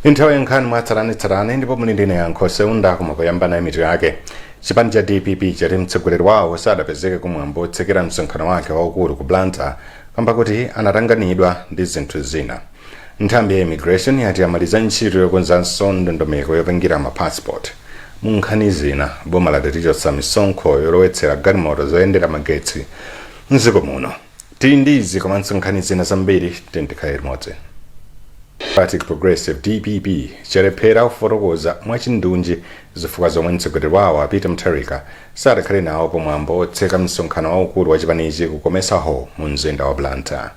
Nthawi ya nkhani mwatsatanetsatane, ndipo muli ndine Yankho Seunda. Koma poyamba nayi mitu yake. Chipani cha DPP chati mtsogoleri wawo sadapezeke kumwambo otsekera msonkhano wake waukulu ku Blantyre kamba kuti anatanganidwa ndi zinthu zina. Nthambi ya Immigration yati yamaliza ntchito yokonzanso ndondomeko yopangira ma passport. Mu nkhani zina, boma lati lichotsa misonkho yolowetsera galimoto zoyendera magetsi mdziko muno. Tili ndi izi komanso nkhani zina zambiri, tikhale limodzi. Democratic Progressive, DPP, chalephera kufotokoza mwachindunji zifukwa zomwe mtsogoleri wawo a Peter Mutharika sadakhale nawo pomwambo otseka msonkhano waukulu wa chipanichi ku Comesa Hall mu mzinda wa Blantyre.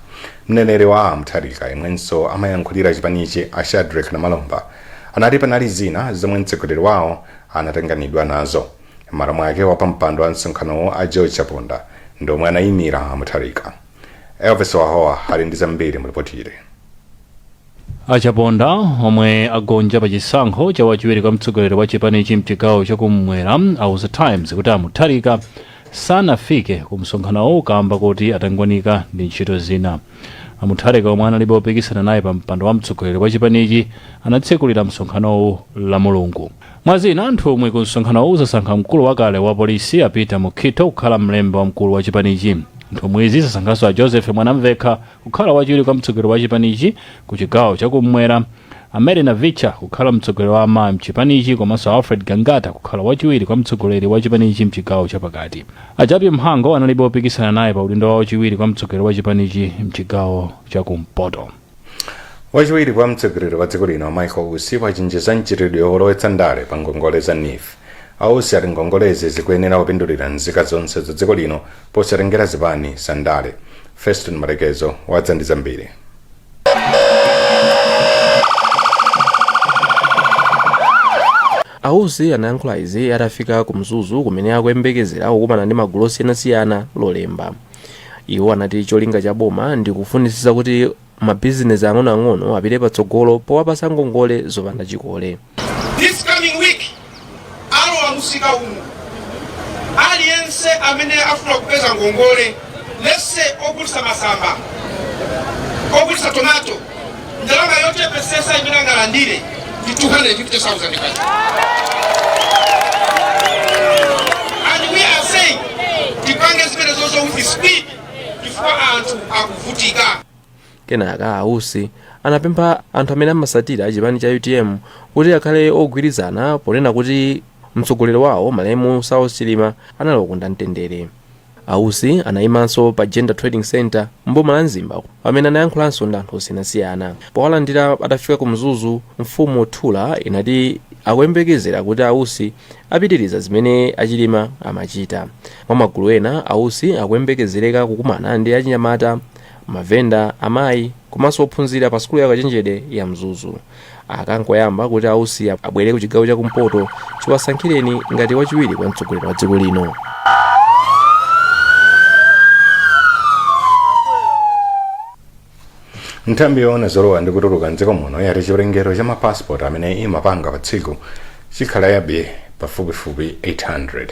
Mneneri wa a Mutharika yemwenso amayankhulira chipanichi, a Shadric Namalomba, anati panali zina zomwe mtsogoleri wawo anatanganidwa nazo. M'malo mwake, wapampando wa msonkhanowo a George Chaponda ndomwe anayimira a Mutharika. Elvis Wahowa ali ndi zambiri mu ripoti ili. A Chaponda, omwe agonja pa chisankho cha wachiwiri kwa mtsogoleri wa chipanichi mchigawo chakummwera, auza Times kuti a Mutharika sanafike ku msonkhanowu kamba kuti atangwanika ndi ntchito zina. A Mutharika, omwe analibe opikisana naye pa mpando wa mtsogoleri wa chipanichi, anatsekulira msonkhanowu la Mulungu. Mwazina, nthumwi ku msonkhanowu zasankha mkulu wakale wa polisi a Peter Mukhito kukhala mlembi wamkulu wa chipanichi. Nthumwizi zasankhanso a Joseph Mwanamvekha kukhala wachiwiri kwa mtsogoleri wa chipanichi ku chigawo chakummwera, a Mary Navicha kukhala mtsogoleri wa amayi mchipanichi, komanso Alfred Gangata kukhala wachiwiri kwa mtsogoleri wa chipanichi mchigawo chapakati. A Jappie Mhango analibe opikisana naye pa udindo wa wachiwiri kwa mtsogoleri wa chipanichi mchigawo chakumpoto. Wachiwiri kwa mtsogoleri wa dziko lino Michael Usi wachenjeza mchitidwe wolowetsa ndale pa ngongole za NEEF. A Usi ati ngongolezi zikuyenera kupindulira nzika zonse za dziko lino posatengera zipani za ndale. Feston Malekezo wadza ndi zambiri. A Usi anayankhula izi atafika ku Mzuzu kumene akuyembekezera kukumana ndi magulu osiyanasiyana Lolemba. Iwo anati cholinga cha boma ndi kufunitsitsa kuti mabizinesi ang'onoang'ono apite patsogolo powapatsa ngongole zopanda chikole. This coming week alowa musika umu aliyense amene afuna kupeza ngongole, let's say ogulitsa masamba, ogulitsa tomato, ndalama yochepesesa imene angalandire ndi 250,000 kwacha. And we are saying tipange zimenezozo with speed chifukwa anthu akuvutika. Kenaka a Usi anapempha anthu amene amasatira chipani cha UTM kuti akhale ogwirizana ponena kuti mtsogoleri wawo malemu Saulos Chilima anali okonda mtendere. A Usi anayimanso pa Jenda Trading Centre mboma la Mzimba pamene anayankhulanso ndi anthu osiyanasiyana. Powalandira atafika ku Mzuzu, mfumu Thula inati akuyembekezera kuti a Usi apitiriza zimene a Chilima amachita. Mwa magulu ena, a Usi akuyembekezereka kukumana ndi achinyamata, mavenda, amayi komanso ophunzira pa sukulu ya ukachenjede ya Mzuzu. Aka nkoyamba kuti a Usi abwere ku chigawo chakumpoto chiwasankhireni ngati wachiwiri kwa mtsogoleri wa dziko lino. Nthambi yoona zolowa ndi kutuluka mdziko muno yati chiwerengero cha mapasipoti amene imapanga pa tsiku chikhalabe pafupifupi 800.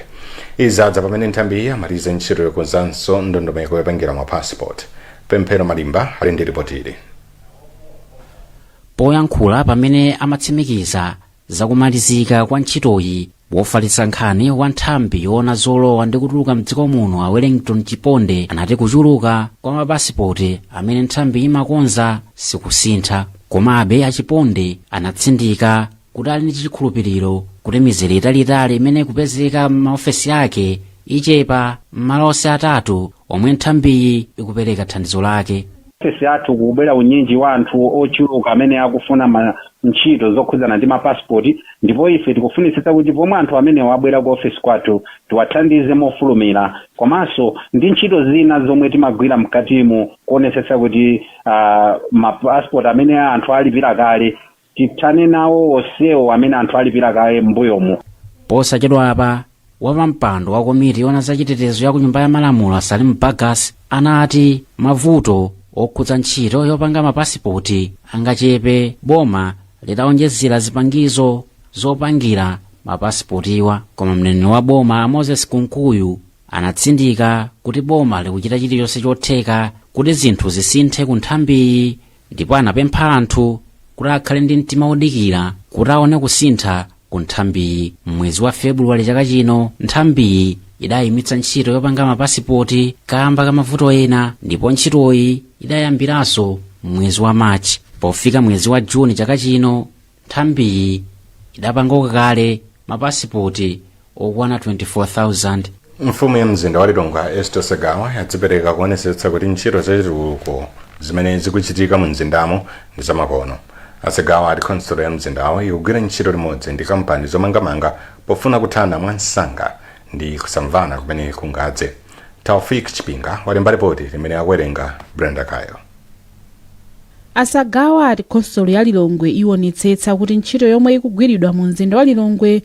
Izi zadza pamene nthambiyi yamaliza ntchito yokonzanso ndondomeko yopangira mapasipoti. Pemphero Malimba ali ndi ripoti ili. Poyankhula pamene amatsimikiza zakumalizika kwa ntchitoyi, wofalitsa nkhani wa nthambi yoona zolowa ndi kutuluka mdziko muno a Wellington Chiponde anati kuchuluka kwa mapasipoti amene nthambi imakonza sikusintha. Komabe a Chiponde anatsindika kuti ali ndi chikhulupiriro kuti mizere italiitali imene ikupezeka m'maofesi ake ichepa m'malo onse atatu omwe nthambiyi ikupereka thandizo lake. Ofesi yathu kukubwera unyinji wa anthu ochuluka amene akufuna ma ntchito zokhudzana ndi mapasipoti, ndipo ife tikufunitsitsa kuti pomwe anthu amenewo abwera ku ofesi kwathu tiwathandize mofulumira, komanso ndi ntchito zina zomwe timagwira mkatimu kuonetsetsa kuti mapasipoti amene anthu alipira kale tithane nawo onsewo amene anthu alipira kale m'mbuyomu. Posachedwapa, wapampando wa komiti yoona zachitetezo ya ku Nyumba ya Malamulo a Salim Bagas anati mavuto okhudza ntchito yopanga mapasipoti angachepe boma litaonjezera zipangizo zopangira mapasipotiwa. Koma mneneri wa boma a Moses Kunkuyu anatsindika kuti boma likuchita chilichonse chotheka kuti zinthu zisinthe ku nthambiyi, ndipo anapempha anthu Kuti akhale ndi mtima wodikira kuti aone kusintha ku nthambiyi. Mwezi wa Februwale chaka chino, nthambiyi idayimitsa ntchito yopanga mapasipoti kamba ka mavuto ena, ndipo ntchitoyi idayambiranso mwezi wa Machi. Pofika mwezi wa Juni chaka chino, nthambiyi idapanga kale mapasipoti okwana 24,000. Mfumu ya mzinda wa Lilongwe, Esther Sagawa, yadzipereka kuonetsetsa kuti ntchito zachitukuko zimene zikuchitika mu mzindamo ndi zamakono. Asagawa ati khonsolo ya mzindawo ikugwira ntchito limodzi ndi kampani zomangamanga pofuna kuthana mwansanga ndi kusamvana kumene kungadze. Taufik Chipinga walemba ripoti limene akuwerenga Brenda Kayo. Asagawa ati khonsolo ya Lilongwe iwonetsetsa kuti ntchito yomwe ikugwiridwa mu mzinda wa Lilongwe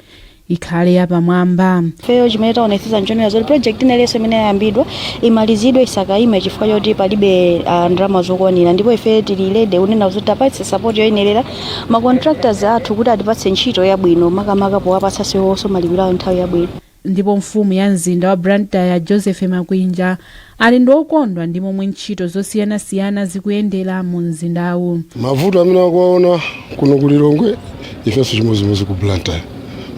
ikhale yapamwamba. Ifeyo chimene taonetsetsa nchonena zoti project inaliyonse imene yayambidwa imalizidwe, isakayime chifukwa choti palibe ndalama zokwanira. Ndipo ife tili ready kunena zoti tapatse support yoyenerera ma contractors athu kuti atipatse ntchito yabwino, makamaka powapatsa iwonso malipiro awo nthawi yabwino. Ndipo mfumu ya mzinda wa Blantyre, Joseph Makwinja, ali ndi okondwa ndi momwe ntchito zosiyanasiyana zikuyendera mu mzindawu. Mavuto amene akuwaona kuno ku Lilongwe, ifenso chimodzimodzi ku Blantyre.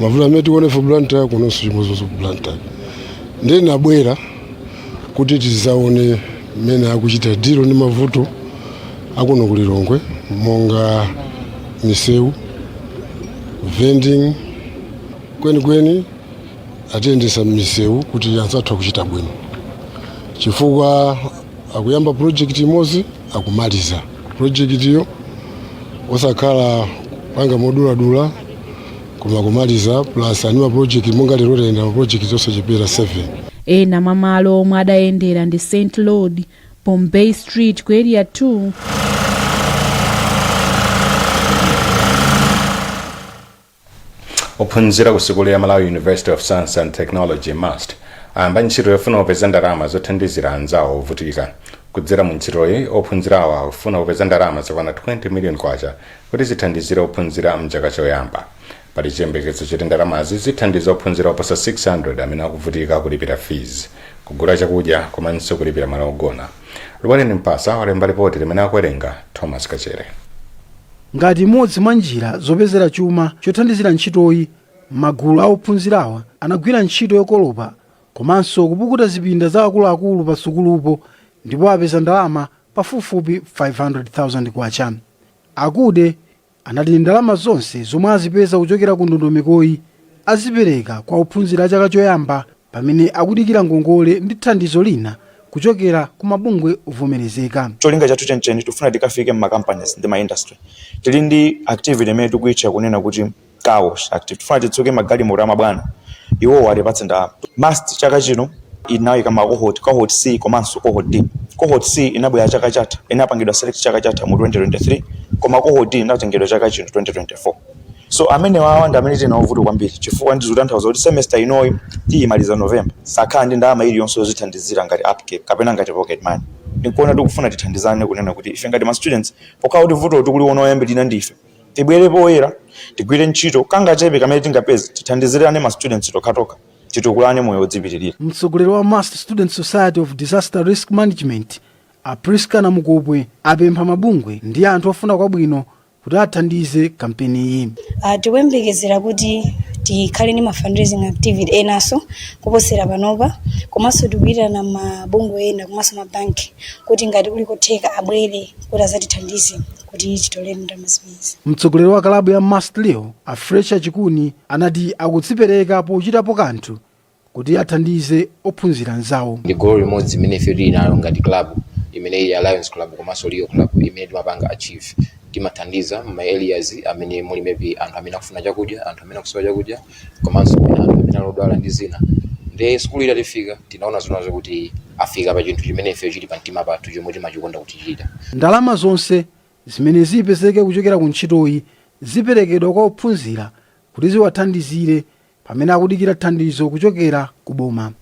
Mavuto amene tikuona ife Blantyre, kunonso chimodzimodzi ku Blantyre. Ndiye nabwera kuti tizaone mmene akuchita deal ndi mavuto akuno ku Lilongwe, monga misewu, vending. Kwenikweni atiyendesa m'misewu kuti anzathu akuchita bwino, chifukwa akuyamba project imodzi, akumaliza project iyo, osakhala panga moduladula, koma kumaliza. Plus ani ma project, monga lero tayenda ma project osachepera 7. Ena mwa malo omwe adayendera ndi St Lord, Bombay Street ku Area 2. Ophunzira ku sukulu ya Malawi University of Science and Technology, MUST, ayamba ntchito yofuna kupeza ndalama zothandizira anzawo ovutika. Kudzera mu ntchitoyi, ophunzirawo akufuna kupeza ndalama zokwana 20 million kwacha kuti zithandizire ophunzira mchaka choyamba. Pali chiyembekezo choti ndalamazi zithandiza ophunzira oposa 600 amene akuvutika kulipira fees, kugula chakudya komanso kulipira malo ogona. Luwaleni Mpasa walemba ripoti limene akuwerenga Thomas Kachere. Ngati imodzi mwa njira zopezera chuma chothandizira ntchitoyi, magulu a ophunzirawa anagwira ntchito yokolopa komanso kupukuta zipinda za akuluakulu pa sukulupo, ndipo apeza ndalama pafupifupi 500,000 kwacha. Akude anati ndalama zonse zomwe azipeza kuchokera ku ndondomekoyi azipereka kwa ophunzira a chaka choyamba pamene akudikira ngongole ndi thandizo lina kuchokera ku mabungwe ovomerezeka. Cholinga chathu chenicheni, tifuna tikafike mma companies ndi ma industry. Tili ndi activity imene tikuitcha kunena kuti car wash activity. Tifuna titsuke magalimoto amabwana, iwowo atipatse ndalama. MUST chaka chino inayika ma cohort, cohort C komanso cohort D. Cohort C inabwera chaka chatha, inapangidwa select chaka chatha mu 2023, koma cohort D inatengedwa chaka chino, 2024. So amene wawa ndi amene tili nawo vuto kwambiri, chifukwa ndikutanthauza kuti semester inoyi tiyimaliza November, sakhala ndi ndalama iliyonse yozithandizira ngati upkeep kapena ngati pocket money. Ndikuona tikufuna tithandizane kunena kuti ife ngati ma students, pokhala kuti vuto tikuliona oyambirira ndife, tibwere poyera, tigwire ntchito kangachepe kamene tingapeze, tithandizirane ma students tokhatokha, titukulane, moyo udzipitirira. Mtsogoleri wa MUST Student Society of Disaster Risk Management, a Priska Namukopwe, apempha mabungwe ndi anthu ofuna kwabwino kuti athandize kampeniyi. Tikuyembekezera kuti tikhale ndi ma fundraising activity enanso kuposera panopa, komanso tikuyitana mabungwe ena komanso mabanki kuti ngati kuli kotheka abwere kuti azatithandize kuti titolere ndalama zimenezi. Mtsogoleri wa kalabu ya MUST Leo, a Fresha Chikuni, anati akudzipereka pochitapo kanthu kuti athandize ophunzira anzawo. Ndi goal limodzi imene ife tili nalo ngati club imene ili ya Lions Club komanso Leo Club imene timapanga achieve. Timathandiza ma areas amene muli maybe anthu amene akufuna chakudya, anthu amene akusowa chakudya, komanso mwina anthu amene ali odwala ndi zina. Ndi sukulu itatifika, tinaona zonazo kuti afika pa chinthu chimene ife chili pa mtima pathu, chomwe timachikonda kutichita. Ndalama zonse zimene zipezeke kuchokera ku ntchitoyi ziperekedwa kwa ophunzira kuti ziwathandizire pamene akudikira thandizo kuchokera ku boma.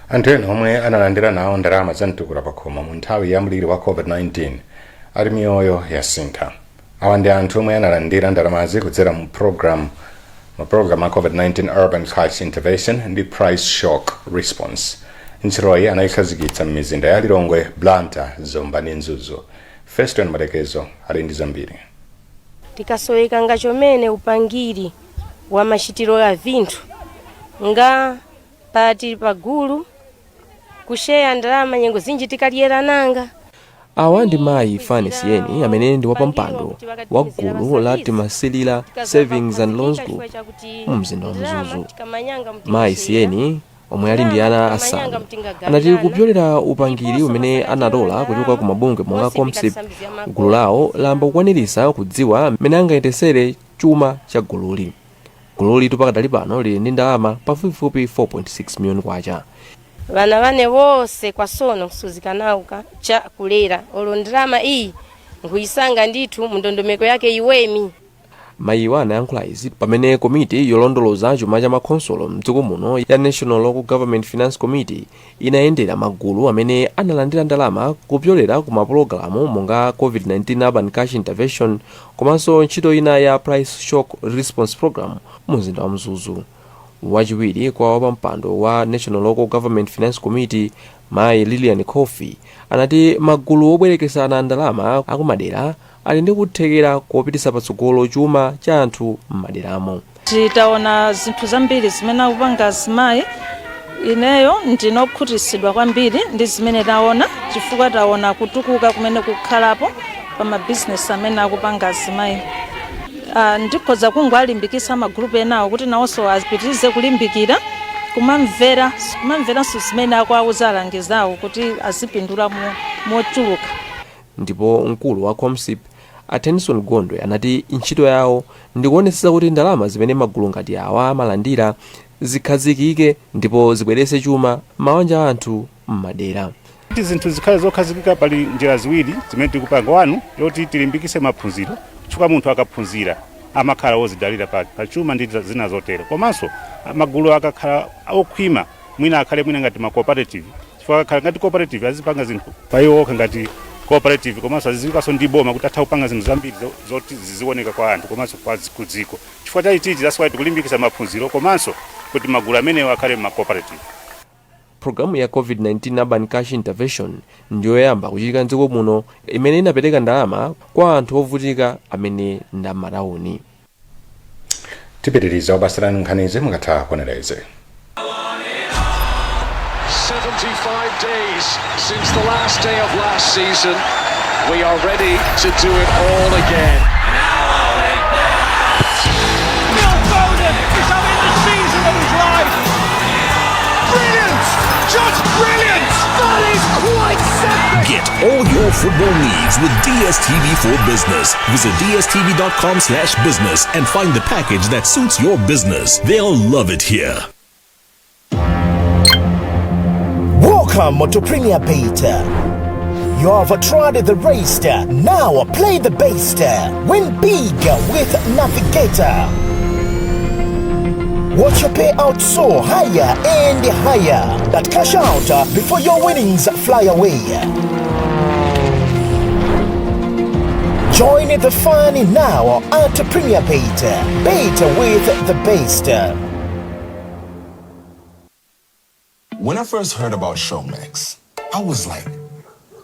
Anthu ena omwe analandira nawo ndalama za mtukula pakhomo mu nthawi ya mliri wa COVID-19 ati miyoyo yasintha. Awa ndi anthu omwe analandira ndalamazi kudzera mu program mapulogalamu a COVID-19 Urban Cash Intervention ndi Price Shock Response. Ntchitoyi anayikhazikitsa m'mizinda ya Lilongwe, Blantyre, Zomba ndi Mzuzu. Feston Malekezo ali ndi zambiri. Tikasoweka nga chomene upangiri wa machitiro ya vinthu nga pati pagulu kusheya ndalama nyengo zinji tikadyera nanga. Awa ndi mayi Fani Siyeni amene ndi wapampando wa gulu la Timasilira Savings and Loans Group mu mzinda wa Mzuzu. Mayi Siyeni omwe ali ndi ana asanu anati kupyolera upangiri umene anatola kuchoka ku mabungwe monga Comsip, gulu lawo layamba kukwanirisa kudziwa mmene angayendesere chuma cha gululi. Gululi pakadali pano lili ndi ndalama pafupifupi 4.6 miliyoni kwacha. Vana vane wose kwasono kusuzika nawo ka cha kulera olo ndalama iyi nkuyisanga ndithu mndondomeko yake iwemi. Mayiwa anayankhula izi pamene komiti yolondoloza chuma cha makhonsolo mdziko muno ya National Local Government Finance Committee inayendera magulu amene analandira ndalama kupyolera ku mapulogalamu monga COVID-19 Urban Cash Intervention komanso ntchito ina ya Price Shock Response Program mu mzinda wa Mzuzu. Wachiwiri kwa wapampando wa National Local Government Finance Committee mayi Lilian Coffey anati magulu obwerekesana ndalama akumadera ali ndi kuthekera kopitisa patsogolo chuma cha anthu m'maderamo. Titaona zinthu zambiri zimene akupanga azimayi, ineyo ndinokhutitsidwa kwambiri ndi zimene taona, chifukwa taona kutukuka kumene kukhalapo pa mabizinesi amene akupanga azimayi. Ndikhoza kungowalimbikitsa magulupu enawo kuti nawonso apitirize kulimbikira kumamveranso zimene akuwauza alangizi awo kuti azipindula mochuluka. Ndipo mkulu wa Comsip a Tennyson Gondwe anati ntchito yawo ndikuonetsetsa kuti ndalama zimene magulu ngati awa amalandira zikhazikike ndipo zibweretse chuma m'mabanja a anthu m'madera. Kuti zinthu zikhale zokhazikika, pali njira ziwiri zimene tikupanga. One, yoti tilimbikitse maphunziro, chifukwa munthu akaphunzira amakhala wozidalira pa chuma ndi zina zotero. Komanso magulu akakhala okhwima, mwina akhale mwina ngati ma cooperative, chifukwa akakhala ngati cooperative azipanga zinthu pa iwo okha ngati cooperative, komanso azidziwikanso ndi boma kuti atha kupanga zinthu zambiri zoti zizioneka kwa anthu komanso kwa ku dziko. Chifukwa cha ichichi, that's why tikulimbikitsa maphunziro komanso kuti magulu amenewo akhale ma cooperative. Programu ya COVID-19 Urban Cash Intervention ndiyoyamba kuchitika mdziko muno imene inapereka ndalama kwa anthu ovutika amene ndi m'matawuni. Tipitiriza kupatsirani nkhanizi mukatha kuonera izi. 75 days since the last day of last season. We are ready to do it all again. Phil Foden is having the season of his life. Brilliant! Just brilliant! That is quite something! Get all your football needs with DSTV for Business. Visit dstv.com/business and find the package that suits your business. They'll love it here. Welcome to Premier Bet. You have tried the rest. Now play the best. Win big with Navigator. Watch your payout soar higher and higher, but cash out before your winnings fly away. Join the fun now at Premier Bet. Bet with the best. When I first heard about Showmax, I was like,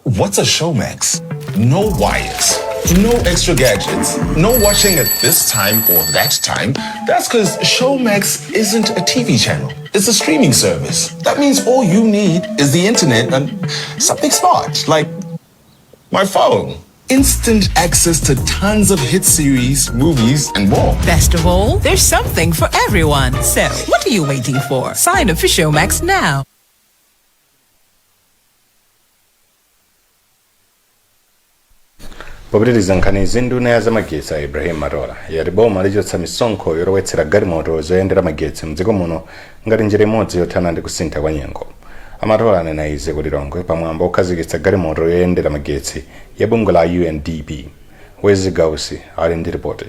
what's a Showmax? No wires, no extra gadgets, no watching at this time or that time. That's because Showmax isn't a TV channel. It's a streaming service. That means all you need is the internet and something smart, like my phone. Instant access to tons of hit series, movies, and more. Best of all, there's something for everyone. So, what are you waiting for? Sign up for Showmax now. Popitiriza nkhanizi, nduna ya zamagetsi a Ibrahim Matola yati boma lichotsa misonkho yolowetsera galimoto zoyendera magetsi mdziko muno ngati njira imodzi yothana ndi kusintha kwa nyengo. A Matola anena izi ku Lilongwe pamwambo okhazikitsa galimoto yoyendera magetsi ya bungwe la UNDP. Wezi Gausi ali ndi ripoti.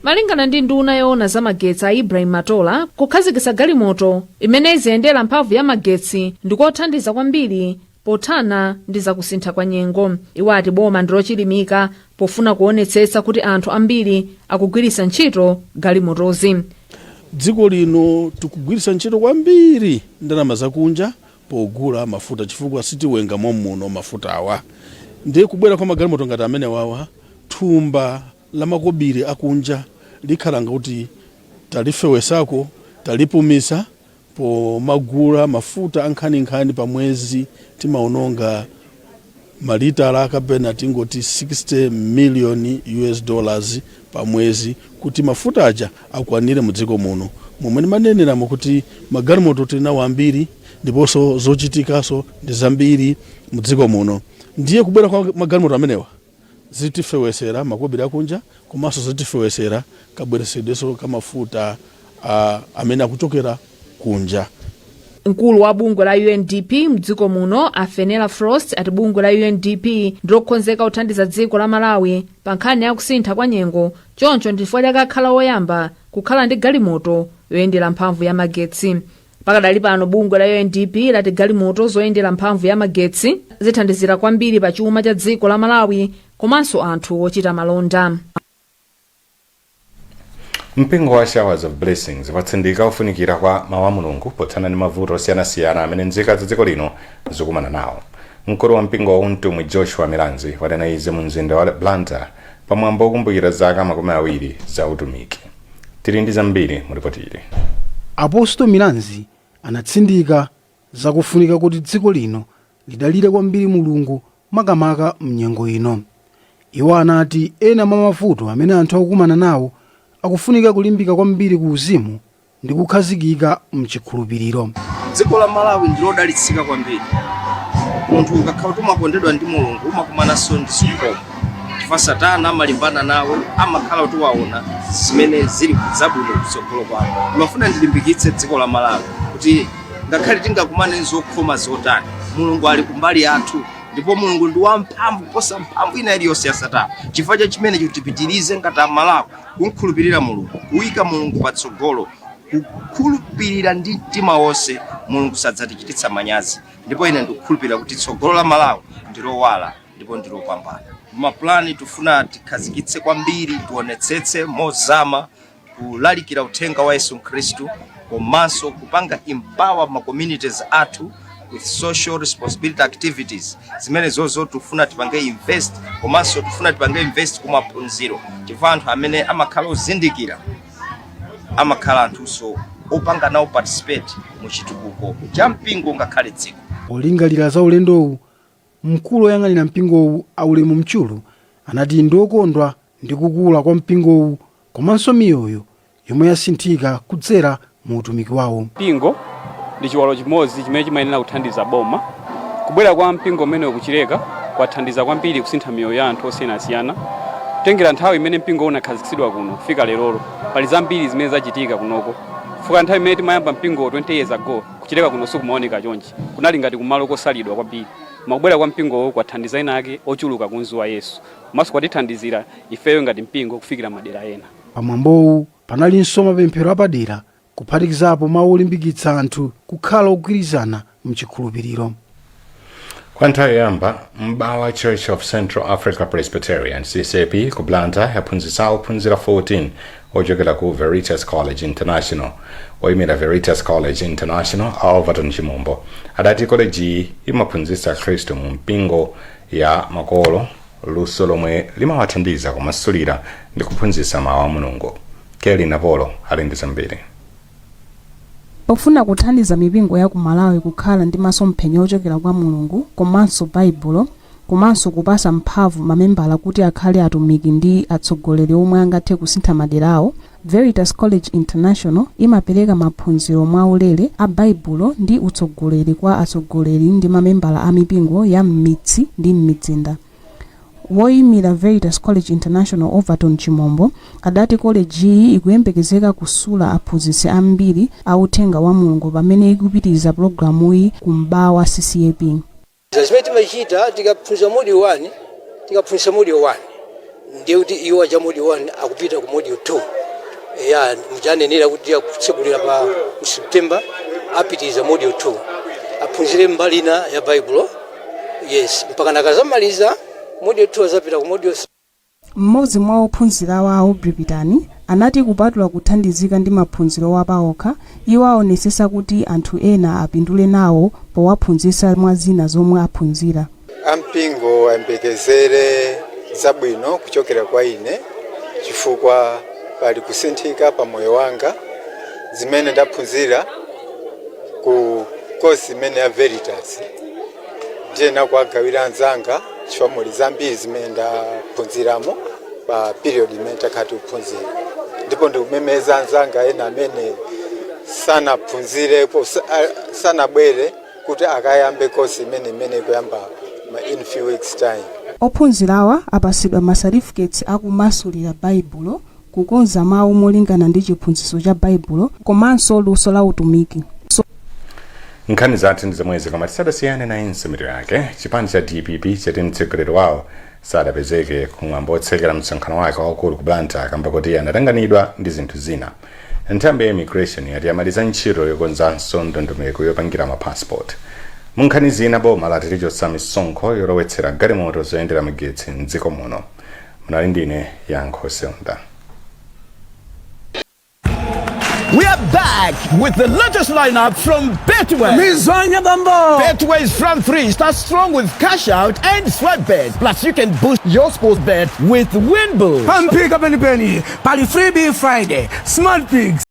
Malingana ndi nduna yoona za magetsi a Ibrahim Matola, kukhazikitsa galimoto imene iziyendera mphamvu ya magetsi ndikothandiza kwambiri pothana ndi zakusintha kwa nyengo. Iwo ati boma ndilochilimika pofuna kuonetsetsa kuti anthu ambiri akugwiritsa ntchito galimotozi. Dziko lino tikugwiritsa ntchito kwambiri ndalama zakunja pogula mafuta chifukwa sitiwenga mommuno mafuta awa. Ndiye kubwera kwa magalimoto ngati amenewawa, Thumba la makobiri akunja likhala ngati talifewesako, talipumisa pomagula mafuta ankhaninkhani. Pa mwezi timaononga malitala kapena tingoti 60 million US dollars pa mwezi kuti mafuta aja akwanire mu dziko muno, momwe ndimaneneramo kuti magalimoto tili nawo ambiri ndiponso zochitikaso ndi zambiri mu dziko muno. Ndiye kubwera kwa magalimoto amenewa zitifewesera makobiri akunja, komanso zitifewesera kabweresedwenso kamafuta amene akuchokera kunja. Mkulu wa bungwe la UNDP mdziko muno, a Fenella Frost, ati bungwe la UNDP ndilokonzeka kuthandiza dziko la Malawi pa nkhani ya kusintha kwa nyengo, choncho ndifukwa chake akhala woyamba kukhala ndi galimoto yoyendera mphamvu ya magetsi. Pakadali pano bungwe la UNDP lati galimoto zoyendera mphamvu ya magetsi zithandizira kwambiri pa chuma cha dziko la Malawi komanso anthu ochita malonda. Mpingo wa Showers of Blessings watsindika kufunikira kwa mawu a Mulungu pothana ndi mavuto osiyanasiyana amene nzika za dziko lino zikumana nawo. Mkulu wa mpingo wa Mtumwi Joshua Milanzi wanena izi mu mzinda wa Blantyre pamwambo wokumbukira zaka 20 za utumiki. Tili ndi zambiri mu ripoti ili. Apostle Milanzi anatsindika zakufunika kuti dziko lino lidalire kwambiri Mulungu, makamaka mnyengo ino. Iwo anati ena mwa mavuto amene anthu akukumana nawo akufunika kulimbika kwambiri ku uzimu ndi kukhazikika mchikhulupiriro. Dziko la Malawi ndilodalitsika kwambiri. Munthu ukakhala kuti umakondedwa ndi Mulungu, umakumananso ndi zokoma, chifukwa Satana amalimbana nawe amakhala kuti waona zimene zili zabwino kutsogolo kwako. Ndimafuna ndilimbikitse dziko la Malawi kuti ngakhale tingakumane zokhoma zotani, Mulungu ali kumbali yathu, ndipo Mulungu ndi wamphamvu kuposa mphamvu ina iliyonse ya Satana. Chifukwa cha chimenecho, tipitirize ngati Amalawi kumkhulupirira Mulungu, kuyika Mulungu patsogolo, kukhulupirira ndi mtima wonse. Mulungu sadzatichititsa manyazi, ndipo ine ndikukhulupirira kuti tsogolo la Malawi ndilowala ndipo ndilopambana. Mapulani tifuna tikhazikitse kwambiri, tionetsetse mozama kulalikira uthenga wa Yesu Khristu, komanso kupanga empower ma communities athu with social responsibility activities. Zimene zozo tifuna tipange invest, komanso tifuna tipange invest kumaphunziro, chifukwa anthu amene amakhala ozindikira amakhala anthunso opanga nawo participate mu chitukuko cha mpingo ngakhale dziko. Polingalira za ulendowu, mkulu woyang'anira mpingowu, Aulemu Mchulu, anati ndi okondwa ndi kukula kwa mpingowu komanso miyoyo yomwe yasinthika kudzera mu utumiki wawo. Mpingo ndi chiwalo chimodzi chimene chimayenera kuthandiza boma. Kubwera kwa mpingo umenewu kuchileka kwathandiza kwambiri kusintha miyoyo ya anthu osiyanasiyana. Kutengera nthawi imene mpingo unakhazikitsidwa kuno kufika lerolo, pali zambiri zimene zachitika kunoko. Fuka nthawi imene timayamba mpingo 20 years ago, kuchileka kuno sikumaoneka chonchi, kunali ngati kumalo kosalidwa kwambiri. Makubwera kwa mpingowo kwathandiza ena ake ochuluka kumziwa Yesu, komanso kwatithandizira ifeyo ngati mpingo kufikira madera ena. Pamwambowu panalinso mapemphero apadera, kuphatikizapo mawu olimbikitsa anthu kukhala ogwirizana mchikhulupiriro. Kwa nthawi yoyamba, Mbawa Church of Central Africa Presbyterian, CCAP, ku Blantyre yaphunzitsa ophunzira 14 ochokera ku Veritas College International. Oyimira Veritas College International, Alverton Chimombo, adati kolejiyi imaphunzitsa Akhristu mu mpingo ya makolo luso lomwe limawathandiza kumasulira ndi kuphunzitsa mawu a Mulungu. Kelly Napolo ali ndi zambiri. Pofuna kuthandiza mipingo ya ku Malawi kukhala ndi masomphenya ochokera kwa Mulungu komanso Baibulo, komanso kupasa mphamvu mamembala kuti akhale atumiki ndi atsogoleri omwe angathe kusintha madera awo, Veritas College International imapereka maphunziro mwaulere a Baibulo ndi utsogoleri kwa atsogoleri ndi mamembala a mipingo ya m'midzi ndi m'mizinda. Woyimira Veritas College International, Overton Chimombo, adati kolejiyi ikuyembekezeka kusula aphunzitsi ambiri a uthenga wa Mulungu pamene ikupitiriza pulogalamuyi ku Mbawa CCAP. Zimene timachita, tikaphunzitsa module 1, tikaphunzitsa module 1, ndiye kuti iwo aja module 1 akupita ku module 2 ya muchanenera kuti akutsekulira pa September, apitiriza module 2, aphunzire mbali ina ya Baibulo, yes, mpaka nakazamaliza module 2 azapita ku module 3. Mmodzi mwa ophunzira awo, Aubrey Pitani, anati kupatula kuthandizika ndi maphunziro wapaokha, iwo aonesesa kuti anthu ena apindule nawo powaphunzitsa mwa zina zomwe aphunzira. Ampingo ayembekezere Zabwino kuchokera kwa ine chifukwa pali kusinthika pa moyo wanga zimene ndaphunzira ku kosi imene ya Veritas. Ndiye kuwagawira anzanga chifukwa muli zambiri zimene ndaphunziramo pa period imene takhala tikuphunzira, ndipo ndikumemeza anzanga ena amene sanaphunzirepo, sanabwere kuti akayambe kosi imene ikuyamba in few weeks' time. Ophunzirawa apasidwa ma certificates akumasulira Baibulo, kukonza mawu molingana ndi chiphunzitso cha Baibulo, komanso luso la utumiki. Nkhani zathu ndi zomwezi, koma tisadasiyane nayenso mitu yake. Chipani cha DPP chati mtsogoleri wawo sadapezeke kumwambo otsekera msonkhano wake waukulu ku Blantyre kamba kuti anatanganidwa ndi zinthu zina. Nthambi ya immigration yati yamaliza ntchito yokonzanso ndondomeko yopangira ma passport. Mu nkhani zina, boma lati lichotsa misonkho yolowetsera galimoto zoyendera magetsi mdziko muno. Munali ndine Yankho Seunda. We are back with the latest lineup from Betway. Mizwanya Bambo. Betway's Front 3 starts strong with cash out and swipe bet. Plus, you can boost your sports bet with WinBoost. Pampika penipeni pali Freebie Friday, Smart Picks.